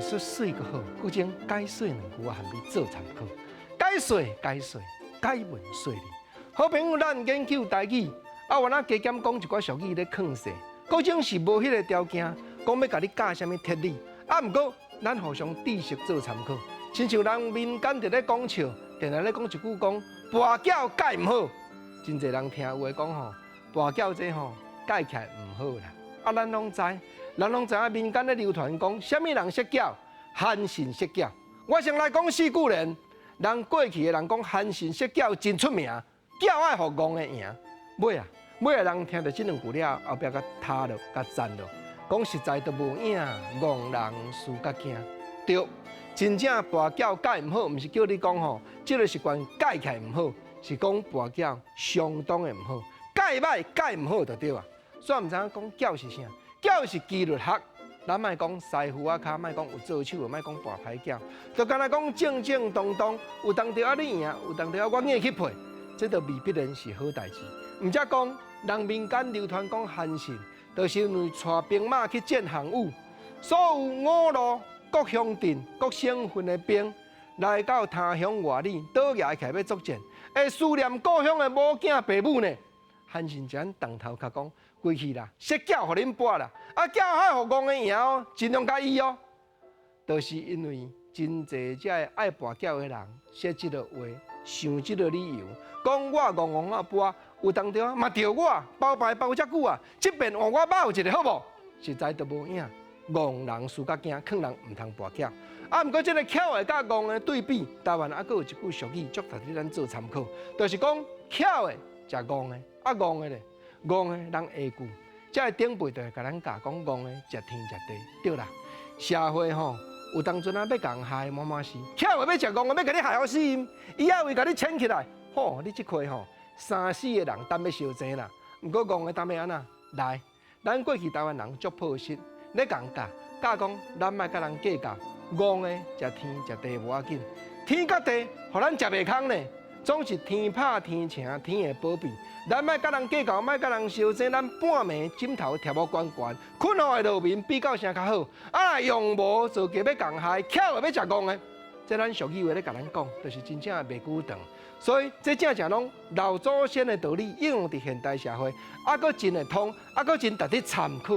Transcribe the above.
術媠閣好，閣將解說兩句仔含你做參考。解說解說，解文說理。好朋友，咱研究台語，啊，原來加減講一寡俗語咧囥勢，閣種是無彼个條件，講欲共你教啥物哲理。啊，毋過咱互相知識做參考。親像人民間佇咧講笑，定定咧講一句講跋筊蓋毋好，真濟人聽有的講吼，跋筊這吼蓋起來毋好啦。啊，咱攏知，咱攏知影民間咧流傳講，啥物人摔跤？韓信摔跤。我先來講四句聯，人過去的人講韓信摔跤真出名，筊愛予戇的贏。尾啊，尾啊，人聽著這兩句了，後壁共塌落，共讚落，講實在都無影，戇人輸較驚。對，真正跋筊蓋毋好，毋是叫你講吼，這个習慣蓋起來毋好，是講跋筊相當的毋好，蓋歹蓋毋好就對啊。煞毋知影講筊是啥？筊是紀律學。咱莫講師傅仔跤，莫講有做手的，莫講跋歹筊，就干焦講正正當當，有當著啊你贏，有當著啊我硬去配，這都未必然是好代誌。毋才講，人民間流傳講韓信，就是因為帶兵馬去戰項羽，所有五路各鄉鎮、各省份的兵來到他鄉外里，倒蜈起來欲作戰，會思念故鄉的母囝爸母呢？韓信這樣當頭殼講，規氣啦，摔跤予恁跋啦，啊筊愛予戇的贏哦，盡量共伊哦。就是因為真濟這个愛跋筊的人，說這个話，想這个理由，講我戇戇仔跋，有當著嘛著我包牌包遮久啊，這遍換我捌一下好無？實在都無影，戇人輸較驚，勸人毋通跋筊。啊，毋過這个巧的佮戇的對比，台灣猶閣有一句俗語，足值得咱做參考，就是講巧的食戇的。啊，戇的咧，戇的人下句，這个長輩就會共咱教講戇的食天食地，對啦。社會吼有當陣啊，欲共人害嘛嘛是，巧的欲食戇的，欲共你害予死，伊猶會共你牽起來。吼，你這塊吼三四个人等欲相爭啦。毋過戇的當欲按怎？來，咱過去台灣人足樸實，咧共教教講，咱莫共人計較，戇的食天食地無要緊，天佮地，予咱食袂空呢。總是天拍天成，天會保庇。咱莫共人計較，莫共人相爭。咱半暝枕頭疊予懸懸，睏予會落眠比較啥較好。啊，若用無做計欲共害，巧的欲食戇的，這咱俗語話咧共咱講，就是真正袂久長。所以這正正攏老祖先的道理應用佇現代社會，猶閣真會通，猶閣真值得參考。